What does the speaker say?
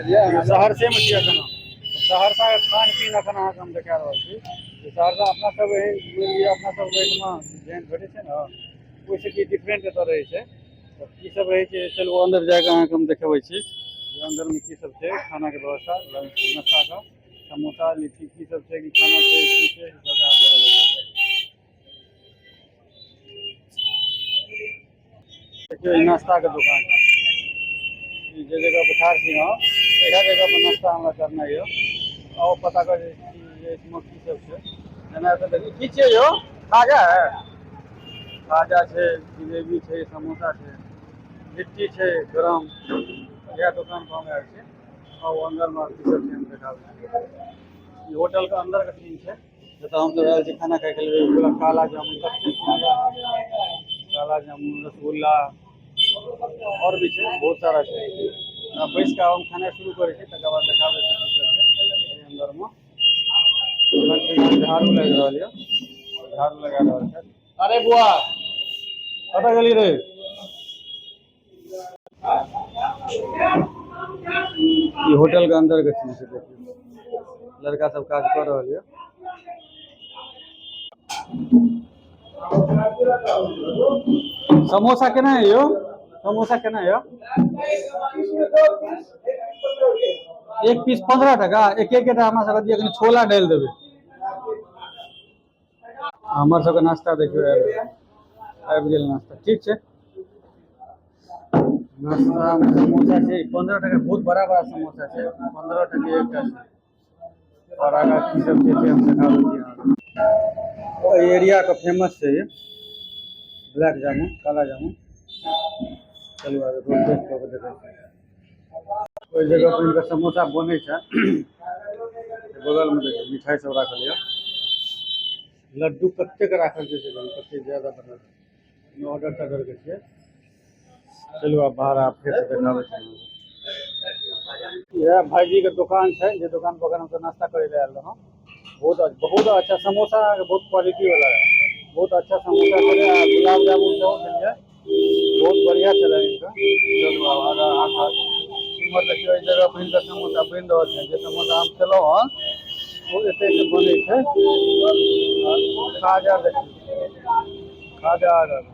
सहरसे मे छी एखन। सहरसा के खान पीन एखन अहाँके हम देखा रहल छी। जे सहरसा अपना सब एहन मानि लिअ अपना सब एहिठमा जेहन भेटै छै ने, ओहिसँ किछु डिफरेंट एतऽ रहै छै। तऽ की सब रहै छै, चलू अन्दर जाके अहाँके हम देखेबै छी जे अन्दरमे की सब छै खानाके व्यवस्था, लंच नाश्ताके, समोसा लिट्टी की सब छै, की खाना छै, की छै, सबटा। देखियौ, ई नाश्ताके दोकान छै। ई जे जगह पर ठाढ़ छी हम, इएह जगह पर नाश्ता हमरा करना यऽ। आओ पता करै छी जे इसमे की सब छै। जेना एतऽ देखियौ, की छियै यौ? खाजा है, खाजा छै, जिलेबी छै, समोसा छै, लिट्टी छै गरम। इएह दोकान पर हम आयल छी। आउ, अन्दरमे की सब छै, हम देखाबै छी। ई होटल के अंदर के सीन छै, जतऽ हमसब आयल छी खाना खायके लेल। पूरा काला जामुन, कतेक सुन्दर काला जामुन, रसगुल्ला आओर भी छै, बहुत सारा छै। बैस कऽ हम खाना शुरू करै छी, तकर बाद देखाबै छी की सब छै एहि अन्दरमे। एखन फिलहाल झाड़ू लागि रहल यऽ, झाड़ू लगा रहल छै। अरे बुआ, कतऽ गेली रे? ई होटल के अंदर के सीन छै। देखियौ, लड़का सब काज कऽ रहल यऽ। समोसा केना है यौ? समोसा केना यौ? एक पीस 15 टका। एक एक टा हमरा सबके दिअ, कनि छोला डालि देबै। हमर सबके नाश्ता देखियौ आबि गेल, आबि गेल नाश्ता। ठीक छै। नाश्ता मे समोसा छै 15 टका। बहुत बड़ा बड़ा समोसा छै, 15 टके एकटा छै। आओर आगाँ की सब छै से हम देखाबै छी अहाँके। एहि एरिया के फेमस छै ई ब्लैक जामुन, काला जामुन। चलू, आब एकरो टेस्ट कऽ के देखै छी। ओहि जगह पर हिनकर समोसा बनै छै। बगल मे देखियौ, मिठाई सब राखल यऽ। लड्डू कतेक राखल छै से देखियौ, कतेक ज्यादा बनल छै। ऑर्डर तर्डर के छियै। चलू, आब बाहर आब फेर से देखाबै छी। इएह भाईजी के दोकान छै, जे दोकान पर हम नाश्ता करे ले आयल रहौं। बहुत बहुत अच्छा समोसा, बहुत क्वालिटी वाला है। बहुत अच्छा समोसा छलै आ गुलाब जामुन सेहो छलियै, बहुत बढ़िया छलै हिनका। चलू, आब आगाँ आगाँ। इम्हर देखियौ, एहि जगह पर हिनकर समोसा बनि रहल छै। जे समोसा हम खेलहुँ हन, ओ एतै से बनै छै। आ खाजा देखियौ, खाजा आ रहल।